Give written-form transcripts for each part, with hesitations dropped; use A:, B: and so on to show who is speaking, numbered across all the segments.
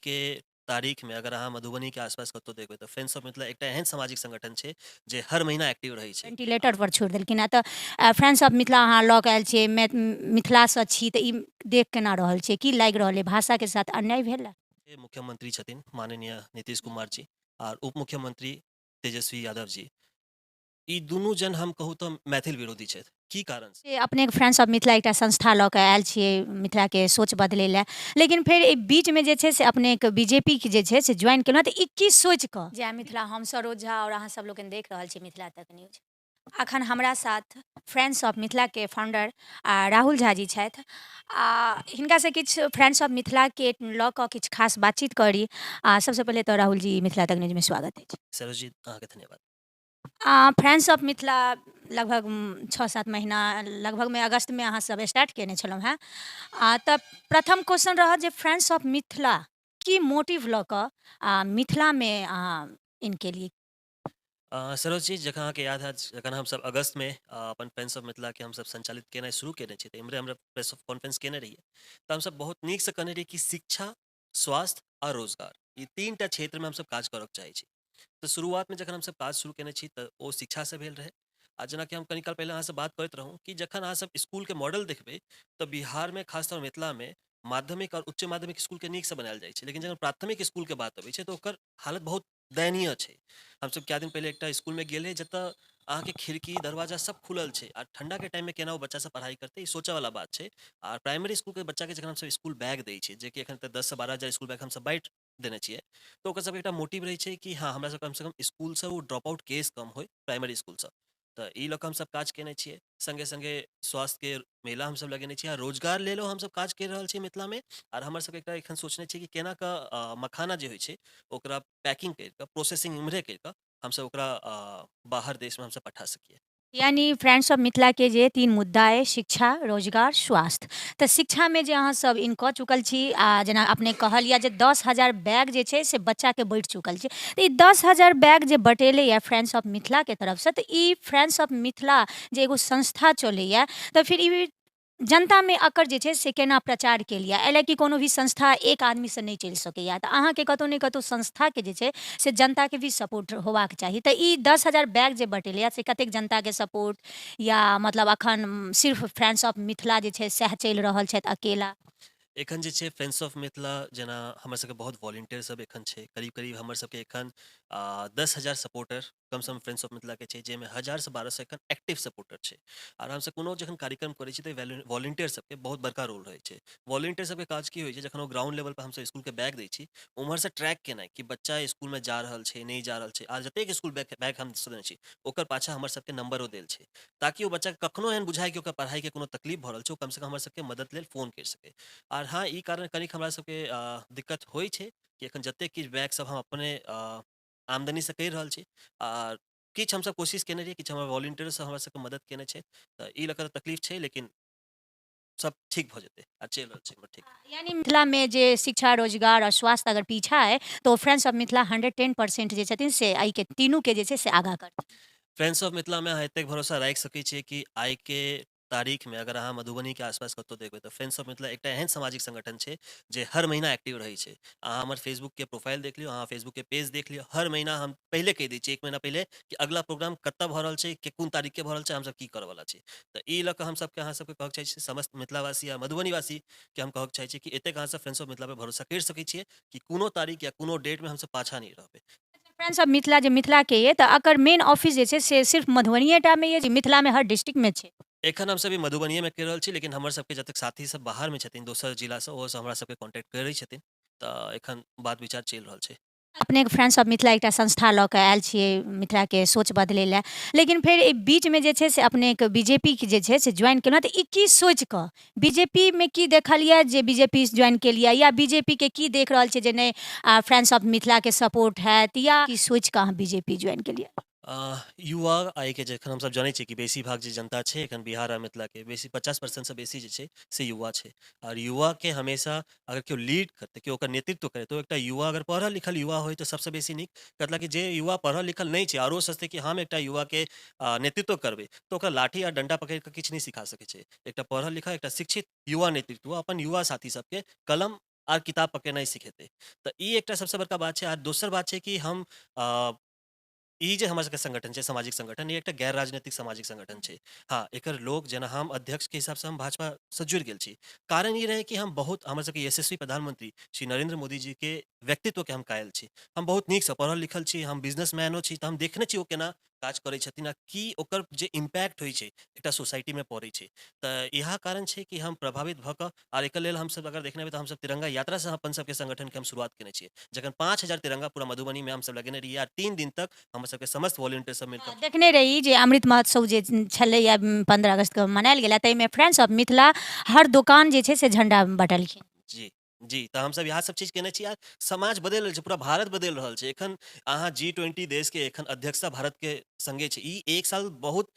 A: के तारीख में अगर अहाँ मधुबनी के आसपास कतौ देखबै तऽ फ्रेंड्स ऑफ मिथिला एकटा एहन सामाजिक संगठन छै जे हर महीना एक्टिव रहै छै।
B: वेंटिलेटर पर छोड़ि देलखिन। तऽ फ्रेंड्स ऑफ मिथिला अहाँ लऽ कऽ आयल छियै, मिथिलासँ छी, तऽ ई देख केना रहल छियै, की लागि रहल अइ, भाषाके साथ अन्याय भेल?
A: मुख्यमंत्री छथिन माननीय नीतीश कुमार जी आर उप मुख्यमंत्री तेजस्वी यादव जी, ई दुनू जन हम कहू तऽ मैथिल विरोधी छथि। की कारण
B: से? अपनेके फ्रेंड्स ऑफ मिथिला एकटा संस्था लऽ कऽ आयल छियै मिथिलाके सोच बदलै लए, लेकिन फेर एहि बीचमे जे छै से अपनेके बीजेपीके जे छै से ज्वाइन केलहुँ, तऽ ई की सोचि कऽ? जय मिथिला, हम सरोज झा आओर अहाँ सब लोकनि देख रहल छी मिथिला तक न्यूज। अखन हमरा साथ फ्रेंड्स ऑफ मिथिलाके फाउंडर राहुल झा जी छथि आ हिनकासँ किछु फ्रेंड्स ऑफ मिथिलाके लऽ कऽ किछु खास बातचीत करी। आ सबसँ पहिले तऽ राहुल जी, मिथिला तक न्यूजमे स्वागत अछि।
A: सरोज जी, अहाँके धन्यवाद।
B: फ्रेंड्स ऑफ मिथिला लगभग 6-7 महीना लगभगमे अगस्तमे अहाँ सब स्टार्ट केने छलहुँ हेँ। तऽ प्रथम क्वेश्चन रहत जे फ्रेंड्स ऑफ मिथिला की मोटिव लऽ कऽ मिथिलामे अहाँ इन केलियै?
A: सरोज जी, जखन अहाँके याद हैत, जखन हमसब अगस्तमे अपन फ्रेंड्स ऑफ मिथिलाके हमसब संचालित केनाइ शुरू केने छी, तऽ इम्हरे हमरा प्रेस कॉन्फ्रेंस केने रहियै, तऽ हमसब बहुत नीकसँ कहने रहियै कि शिक्षा, स्वास्थ्य आ रोजगार, ई 3टा क्षेत्रमे हमसब काज करऽके चाहै छी। तऽ शुरुआतमे जखन हमसब काज शुरू केने छी तऽ ओ शिक्षासँ भेल रहै। आ जेनाकि हम कनी काल पहिले अहाँसँ बात करैत रहौं कि जखन अहाँसब स्कूलके मॉडल देखबै तऽ बिहारमे, खास तौर मिथिलामे, माध्यमिक आओर उच्च माध्यमिक स्कूलके नीकसँ बनायल जाइ छै, लेकिन जखन प्राथमिक स्कूलके बात अबै छै तऽ ओकर हालत बहुत दयनीय छै। हमसब कए दिन पहिले एकटा स्कूलमे गेल रही जतऽ अहाँके खिड़की दरवाजा सब खुलल छै आ ठंडाके टाइममे केना ओ बच्चा सब पढ़ाइ करतै, ई सोचऽवला बात छै। आ प्राइमरी स्कूलके बच्चाके जखन हमसब स्कूल बैग दै छियै, जेकि एखन तक 10 से 12 हजार स्कूल बैग हमसब बाँटि देने छियै, तऽ ओकर सबके एकटा मोटिव रहै छै कि हँ, हमरा सबके कमसँ कम स्कूलसँ ओ ड्रॉप आउट केस कम होइ प्राइमरी स्कूलसँ। तऽ ई लऽ कऽ हमसब काज केने छियै। सङ्गे सङ्गे स्वास्थ्यके मेला हमसब लगेने छियै आ रोजगार लेलो हमसब काज करि रहल छियै मिथिलामे। आर हमर सबके एकटा एखन सोचने छियै कि केना कऽ मखाना जे होइ छै ओकरा पैकिंग करि कऽ, प्रोसेसिंग इम्हरे करि कऽ हमसब ओकरा बाहर देशमे हमसब पठा सकियै।
B: यानी फ्रेंड्स ऑफ मिथिलाके जे 3 मुद्दा अइ, शिक्षा, रोजगार, स्वास्थ्य। तऽ शिक्षामे जे अहाँ सब इन कऽ चुकल छी आ जेना अपने कहलियै जे 10,000 बैग जे छै से बच्चाके बाँटि चुकल छै, तऽ ई 10,000 बैग जे बटेलैए फ्रेंड्स ऑफ मिथिलाके तरफसँ, तऽ ई फ्रेंड्स ऑफ मिथिला जे एगो संस्था चलैए, तऽ फिर ई जनतामे एकर जे छै से केना प्रचार केलियै? एहि लए कि कोनो भी संस्था एक आदमीसँ नहि चलि सकैए, तऽ अहाँके कतहु ने कतहु संस्थाके जे छै से जनताके भी सपोर्ट होबाक चाही। तऽ ई 10,000 बैग जे बटेलैए से कतेक जनताके सपोर्ट, या मतलब अखन सिर्फ फ्रेंड्स ऑफ मिथिला जे छै सएह चलि रहल छथि अकेला?
A: एखन जे छै फ्रेंड्स ऑफ मिथिला, जेना हमर सबके बहुत वॉलेंटियर सब एखन छै, करीब करीब हमर सबके एखन 10,000 सपोर्टर कमसँ कम फ्रेंड्स ऑफ मिथिलाके छै, जाहिमे 1000 से 1200 एखन एक्टिव सपोर्टर छै। आर हमसब कोनो जखन कार्यक्रम करै छी तऽ वॉलेंटियर सबके बहुत बड़का रोल रहै छै। वॉलेंटियर सबके काज की होइ छै, जखन ओ ग्राउंड लेवल पर हमसब स्कूलके बैग दै छी, उम्हरसँ ट्रैक केनाइ कि बच्चा स्कूलमे जा रहल छै, नहि जा रहल छै, आ जतेक स्कूल बैग हम देने छी ओकर पाछाँ हमर सबके नंबरो देल छै, ताकि ओ बच्चाके कखनो एहन बुझाइ कि ओकर पढ़ाइके कोनो तकलीफ भऽ रहल छै, ओ कमसँ कम हमर सबके मदद लेल फोन करि सकै। आर हँ, ई कारण कनिक हमरा सबके दिक्कत होइ छै कि एखन जतेक किछु बैग सब हम अपने आमदनीसँ करि रहल छी, आ किछु हमसब कोशिश केने रहियै, किछु हमर वॉलेंटियर सब हमरा सबके मदद केने छै, तऽ ई लऽ कऽ तकलीफ छै, लेकिन सब ठीक भऽ जेतै आ चलि रहल छै ठीक।
B: यानी मिथिलामे जे शिक्षा, रोजगार आओर स्वास्थ्य अगर पीछा अइ तऽ ओ फ्रेंड्स ऑफ मिथिला 110% जे छथिन से एहिके तीनूके जे छै से आगाँ करतै।
A: फ्रेंड्स ऑफ मिथिलामे अहाँ एतेक भरोसा राखि सकै छियै कि आइके तारीखमे अगर अहाँ मधुबनीके आसपास कतहु देखबै तऽ फ्रेंड्स ऑफ मिथिला एकटा एहन सामाजिक संगठन छै जे हर महीना एक्टिव रहै छै। अहाँ हमर फेसबुकके प्रोफाइल देख लियौ, अहाँ फेसबुकके पेज देख लियौ, हर महीना हम पहिले कहि दै छियै 1 महीना पहिले कि अगला प्रोग्राम कतऽ भऽ रहल छै, के कोन तारीखके भऽ रहल छै, हमसब की करऽवला छी। तऽ ई लऽ कऽ हमसबके अहाँ सबके कहक चाहै छी, समस्त मिथिलावासी आ मधुबनीवासीके हम कहक चाहै छी कि एतेक अहाँसब फ्रेंड्स ऑफ मिथिला पर भरोसा करि सकै छियै कि कोनो तारीख या कोनो डेटमे हमसब पाछाँ नहि रहबै।
B: फ्रेंड्स ऑफ मिथिला जे मिथिलाके अइ तऽ एकर मेन ऑफिस जे छै से सिर्फ मधुबनिएटामे अइ, जे मिथिलामे हर डिस्ट्रिक्टमे छै?
A: एखन हमसब ई मधुबनिएमे करि रहल छी, लेकिन हमर सबके जतेक साथी सब बाहरमे छथिन दोसर जिलासँ, ओहो सब हमरा सबके कॉन्टैक्ट करै छथिन, तऽ एखन बात विचार चलि रहल छै।
B: अपनेके फ्रेंड्स ऑफ मिथिला एकटा संस्था लऽ कऽ आयल छियै मिथिलाके सोच बदलै लए, लेकिन फेर एहि बीचमे जे छै से अपनेके बीजेपीके जे छै से ज्वाइन केलहुँ, तऽ ई की सोचि कऽ बीजेपीमे की देखलियै जे बीजेपी ज्वाइन केलियै, या बीजेपीके की देख रहल छियै जे नहि फ्रेंड्स ऑफ मिथिलाके सपोर्ट हैत, या की सोचि कऽ अहाँ बीजेपी ज्वाइन केलियै?
A: युवा आइके जखन हमसब जानै छियै कि बेसी भाग जे जनता छै एखन बिहार आ मिथिलाके बेसी 50% बेसी जे छै से युवा छै, आओर युवाके हमेशा अगर केओ लीड करतै, केओ ओकर नेतृत्व करै, तऽ एकटा युवा अगर पढ़ल लिखल युवा होइ तऽ सबसँ बेसी नीक। कतला कि जे युवा पढ़ल लिखल नहि छै आरो सोचतै कि हम एकटा युवाके नेतृत्व करबै, तऽ ओकरा लाठी आ डंडा पकड़ि कऽ किछु नहि सिखा सकै छै। एकटा पढ़ल लिखल एकटा शिक्षित युवा नेतृत्व अपन युवा साथी सबके कलम आर किताब पकड़नाइ सिखेतै। तऽ ई एकटा सबसँ बड़का बात छै। आर दोसर बात छै कि हम ई जे हमर सबके संगठन छै, सामाजिक संगठन, ई एकटा गैर राजनीतिक सामाजिक संगठन छै। हँ, एकर लोक जेना हम अध्यक्षके हिसाबसँ हम भाजपासँ जुड़ि गेल छी। कारण ई रहै कि हम बहुत हमर सबके यशस्वी प्रधानमंत्री श्री नरेंद्र मोदी जीके व्यक्तित्वके हम कायल छी। हम बहुत नीकसँ पढ़ल लिखल छी, हम बिजनेसमैनो छी, तऽ हम देखने छी ओ केना काज करै छथिन आ की ओकर जे इम्पैक्ट होइ छै एकटा सोसाइटीमे पड़ै छै। तऽ इएह कारण छै कि हम प्रभावित भऽ कऽ आर एकर लेल हमसब अगर देखने हेबै तऽ हमसब तिरंगा यात्रासँ अपन सबके संगठनके हम शुरुआत केने छियै। जखन 5000 तिरंगा पूरा मधुबनीमे हमसब लगेने रहियै आ 3 दिन तक हमर सबके समस्त वॉलंटियर सब मिलकर
B: देखने रही जे अमृत महोत्सव जे छलैया 15 अगस्त के मनायल गेल, ताहिमे फ्रेंड्स ऑफ मिथिला हर दोकान जे छै से झंडा बटलखिन।
A: जी जी, तऽ हमसब इएह सब चीज केने छी आ समाज बदलि रहल छै, पूरा भारत बदलि रहल छै। एखन अहाँ G20 देशके एखन अध्यक्षता भारतके संगे छै। ई एक साल बहुत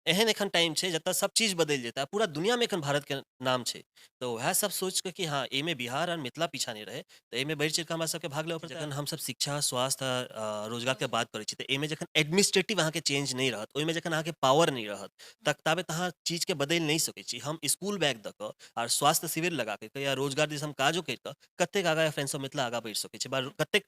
A: एहन एखन टाइम छै जतऽ सब चीज बदलि जेतै आ पूरा दुनियामे एखन भारतके नाम छै। तऽ उएह सब सोचि कऽ कि हँ एहिमे बिहार आओर मिथिला पीछा नहि रहै, तऽ एहिमे बढ़ि चढ़ि कऽ हमरा सबके भाग लेबऽ पड़तै। जखन हमसब शिक्षा, स्वास्थ्य आ रोजगारके बात करै छी तऽ एहिमे जखन एडमिनिस्ट्रेटिव अहाँके चेंज नहि रहत, ओहिमे जखन अहाँके पावर नहि रहत, तक ताबे तऽ अहाँ चीजके बदलि नहि सकै छी। हम स्कूल बैग दऽ कऽ आर स्वास्थ्य शिविर लगा कऽ या रोजगार दिस हम काजो करि कऽ कतेक आगाँ फ्रेंड्स ऑफ मिथिला आगाँ बढ़ि सकै छै, कतेक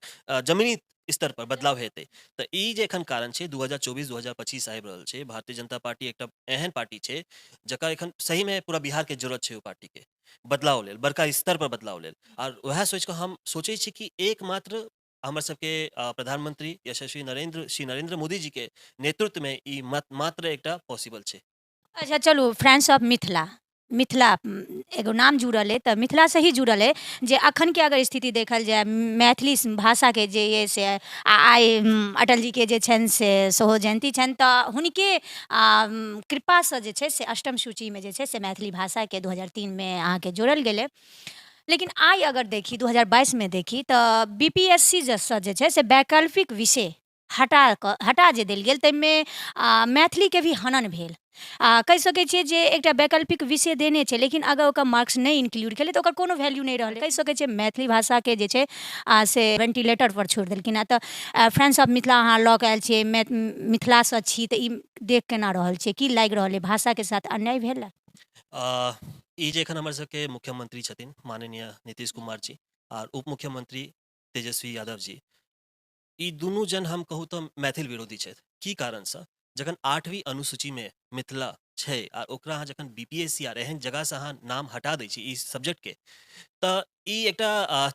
A: जमीनी स्तर पर बदलाव हेतै। तऽ ई जे एखन कारण छै 2024 2025 आबि रहल छै। भारतीय जनता पार्टी एकटा एहन पार्टी छै जकर एखन सहीमे पूरा बिहारके जरूरत छै, ओ पार्टीके बदलाव लेल, बड़का स्तर पर बदलाव लेल। आर उएह सोचि कऽ हम सोचै छी कि एकमात्र हमर सबके प्रधानमंत्री यशस्वी श्री नरेंद्र मोदी जीके नेतृत्वमे ई मात्र एकटा पॉसिबल छै।
B: अच्छा चलू, फ्रेंड्स ऑफ मिथिला, मिथिला एगो नाम जुड़ल अइ तऽ मिथिलासँ ही जुड़ल अइ जे अखनके अगर स्थिति देखल जाय मैथिली भाषाके जे अइ से आइ अटल जीके जे छनि से सेहो जयन्ती छनि, तऽ हुनके कृपासँ जे छै से अष्टम सूचीमे जे छै से मैथिली भाषाके 2003मे अहाँके जोड़ल गेलै। लेकिन आइ अगर देखी 2022मे देखी तऽ BPSC सँ जे छै से वैकल्पिक विषय हटा जे देल गेल ताहिमे मैथिलीके भी हनन भेल। कहि सकै छियै जे एकटा वैकल्पिक विषय देने छै, लेकिन अगर ओकर मार्क्स नहि इंक्लूड केलै तऽ ओकर कोनो वैल्यू नहि रहलै। कहि सकै छियै मैथिली भाषाके जे छै से वेंटिलेटर पर छोड़ि देलखिन। तऽ फ्रेंड्स ऑफ मिथिला अहाँ लऽ कऽ आयल छियै, मिथिलासँ छी, तऽ ई देख केना रहल छियै, की लागि रहल अइ, भाषाके साथ अन्याय भेल?
A: ई जे एखन हमर सबके मुख्यमंत्री छथिन माननीय नीतीश कुमार जी आर उप मुख्यमंत्री तेजस्वी यादव जी, ई दुनू जन हम कहू तऽ मैथिल विरोधी छथि। की कारणसँ? जखन 8वीं अनुसूचीमे मिथिला छै आ ओकरा अहाँ जखन BPSC आर एहन जगहसँ अहाँ नाम हटा दै छी ई सब्जेक्टके, तऽ ई एकटा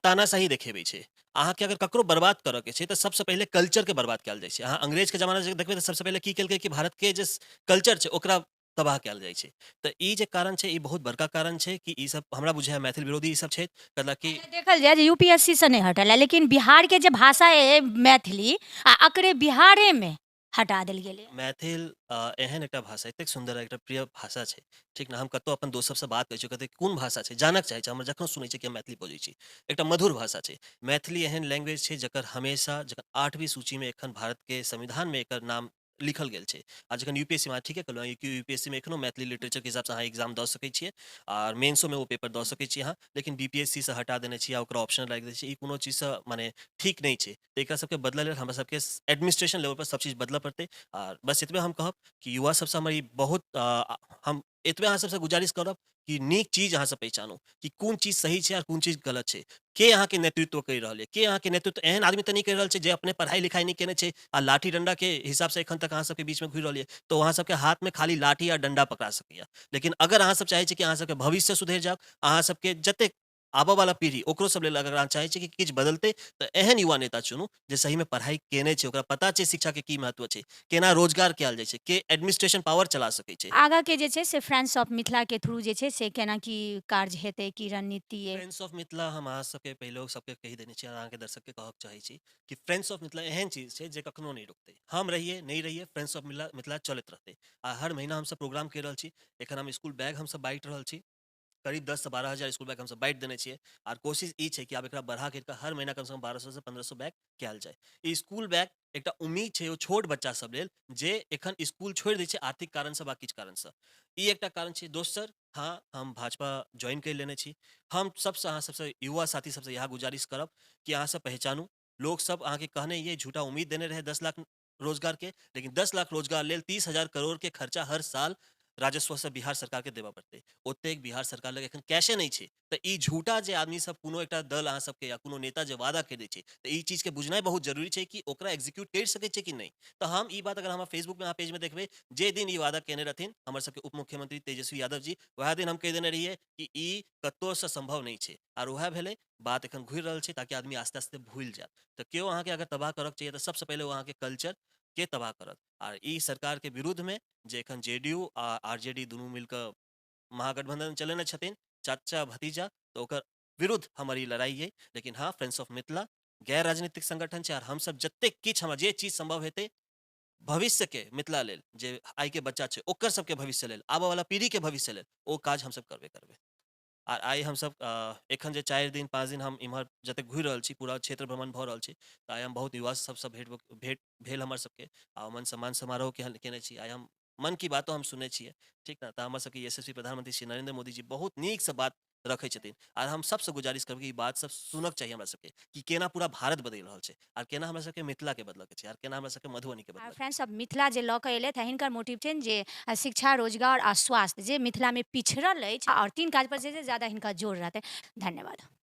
A: तानाशाही देखेबै छै। अहाँके अगर ककरो बर्बाद करऽके छै तऽ सबसँ पहिले कल्चरके बर्बाद कयल जाइ छै। अहाँ अंग्रेजके जमाना जे देखबै तऽ सबसँ पहिले की केलकै कि भारतके जे कल्चर छै ओकरा तबाह कयल जाइ छै। तऽ ई जे कारण छै ई बहुत बड़का कारण छै कि ई सब हमरा बुझाय मैथिल विरोधी ई सब छै। कि
B: देखल जाय जे UPSC से नहि हटल है, लेकिन बिहारके जे भाषा है मैथिली आ अकरे बिहारेमे हटा देल गेलै।
A: मैथिल एहन एकटा भाषा, एतेक सुन्दर एकटा प्रिय भाषा छै, ठीक ने? हम कतहु अपन दोस्त सबसँ बात करै छी, कहतै कोन भाषा छै, जानक चाहै छै, हमर जखन सुनै छै कि हम मैथिली बजै छी, एकटा मधुर भाषा छै। मैथिली एहन लैंग्वेज छै जकर हमेशा जखन 8वीं सूचीमे एखन भारतके संविधानमे एकर नाम लिखल गेल छै आ जखन UPSC मे ठीके कहलहुँ कि UPSC मे एखनो मैथिली लिटरेचरके हिसाबसँ अहाँ एग्जाम दऽ सकै छियै आर मेन्सोमे ओ पेपर दऽ सकै छियै अहाँ, लेकिन BPSC सँ हटा देने छियै आ ओकरा ऑप्शन राखि दै छियै, ई कोनो चीजसँ माने ठीक नहि छै। तऽ एकरा सबके बदलऽ लेल हमरा सबके एडमिनिस्ट्रेशन लेवल पर सब चीज बदलऽ पड़तै। आर बस एतबे हम कहब कि युवा सबसँ हमर ई बहुत हम एतबे अहाँ सबसँ गुजारिश करब कि नीक चीज अहाँ सब पहचानू कि कोन चीज सही छै और कोन चीज गलत छै, के अहाँके नेतृत्व करि रहल यऽ, के अहाँके नेतृत्व एहन आदमी तऽ नहि करि रहल छै जे अपने पढ़ाइ लिखाइ नहि केने छै आ लाठी डंडा के हिसाब से एखन तक अहाँ सबके बीचमे घुरि रहल यऽ, तऽ अहाँ सबके हाथमे खाली लाठी आ डंडा पकड़ा सकैए। लेकिन अगर अहाँ सब चाहै छी कि अहाँ सबके भविष्य सुधरि जाओ, अहाँ सबके जतेक आबऽ वाला पीढ़ी ओकरो सब लेल अगर अहाँ चाहै छी कि किछु बदलतै तऽ एहन युवा नेता चुनू जे सहीमे पढ़ाइ केने छै, ओकरा पता छै शिक्षाके की महत्व छै, केना रोजगार कयल जाइ छै, के एडमिनिस्ट्रेशन पावर चला सकै छै।
B: आगाँ के जे छै से फ्रेंड्स ऑफ मिथिला के थ्रू जे छै से केना की कार्य हेतै, की रणनीति अइ?
A: फ्रेंड्स ऑफ मिथिला हम अहाँ सबके पहिलो सबके कहि देने छी, अहाँके दर्शकके कहक चाहै छी कि फ्रेंड्स ऑफ मिथिला एहन चीज छै जे कखनो नहि रुकतै। हम रहियै नहि रहियै, फ्रेंड्स ऑफ मिथिला चलैत रहतै। आ हर महीना हमसब प्रोग्राम करि रहल छी। एखन हम स्कूल बैग हमसब बाँटि रहल छी, करीब 10 से 12 हजार स्कूल बैग हमसब बाँटि देने छियै आर कोशिश ई छै कि आब एकरा बढ़ा कऽ हर महीना कमसँ कम 1200 से 1500 बैग कयल जाय। ई स्कूल बैग एकटा उम्मीद छै ओ छोट बच्चा सब लेल जे एखन स्कूल छोड़ि दै छै आर्थिक कारणसँ वा किछु कारणसँ, ई एकटा कारण छै। दोसर, हाँ हम भाजपा ज्वाइन करि लेने छी। हम सबसँ अहाँ सबसँ युवा साथी सबसँ इएह गुजारिश करब कि अहाँ सब पहचानू, लोक सब अहाँके कहने ये झूठा उम्मीद देने रहे 10 लाख रोजगार के, लेकिन 10 लाख रोजगार लेल 30,000 करोड़ के खर्चा हर साल राजस्वसँ बिहार सरकारके देबऽ पड़तै। ओतेक बिहार सरकार लग एखन कैशे नहि छै। तऽ ई झूठा जे आदमी सब कोनो एकटा दल अहाँ सबके या कोनो नेता जे वादा करि दै छै, तऽ ई चीजके बुझनाइ बहुत जरूरी छै कि ओकरा एक्जीक्यूट करि सकै छै कि नहि। तऽ हम ई बात अगर हमरा फेसबुकमे अहाँ पेजमे देखबै, जे दिन ई वादा केने रहथिन हमर सबके उप मुख्यमंत्री तेजस्वी यादव जी, वएह दिन हम कहि देने रहियै कि ई कतहुसँ सम्भव नहि छै। आर वएह भेलै, बात एखन घुरि रहल छै ताकि आदमी आस्ते आस्ते भूलि जायत। तऽ केओ अहाँके अगर तबाह करऽके चाहिए तऽ सबसँ पहिले ओ अहाँके कल्चर के तबाह करत। आर ई सरकारके विरुद्धमे जे एखन जेडीयू आ आरजेडी दुनू मिलकऽ महागठबंधन चलेने छथिन, चाचा भतीजा, तऽ ओकर विरुद्ध हमर ई लड़ाइ अइ। लेकिन हँ, फ्रेंड्स ऑफ मिथिला गैर राजनीतिक संगठन छै, आर हमसब जतेक किछु हमरा जे चीज सम्भव हेतै भविष्यके मिथिला लेल, जे आइके बच्चा छै ओकर सबके भविष्य लेल, आबऽवला पीढ़ीके भविष्य लेल, ओ काज हमसब करबे करबै। आर I हमसब एखन जे 4 दिन 5 दिन हम इम्हर जतेक घुरि रहल छी, पूरा क्षेत्र भ्रमण भऽ रहल छै, तऽ आइ हम बहुत युवा सबसँ भेंट भेंट भेल हमर सबके, आ मन सम्मान समारोह केने छी। आइ हम मन की बातो हम सुनै छियै, ठीक ने? तऽ हमर सबके यशस्वी प्रधानमंत्री श्री नरेंद्र मोदी जी बहुत नीकसँ बात रखै छथिन। आर हम सबसँ गुजारिश करबै कि ई बात सब सुनक चाही हमरा सबके, कि केना पूरा भारत बदलि रहल छै, आर केना हमरा सबके मिथिलाके बदलऽके छै, आर केना हमरा सबके मधुबनीके
B: आर
A: बदलऽ।
B: फ्रेंड्स ऑफ मिथिला जे लऽ कऽ एलथि, हिनकर मोटिव छनि जे शिक्षा, रोजगार आ स्वास्थ्य जे मिथिलामे पिछड़ल अछि, आओर 3 काज पर जे ज्यादा हिनका जोर रहतै। धन्यवाद।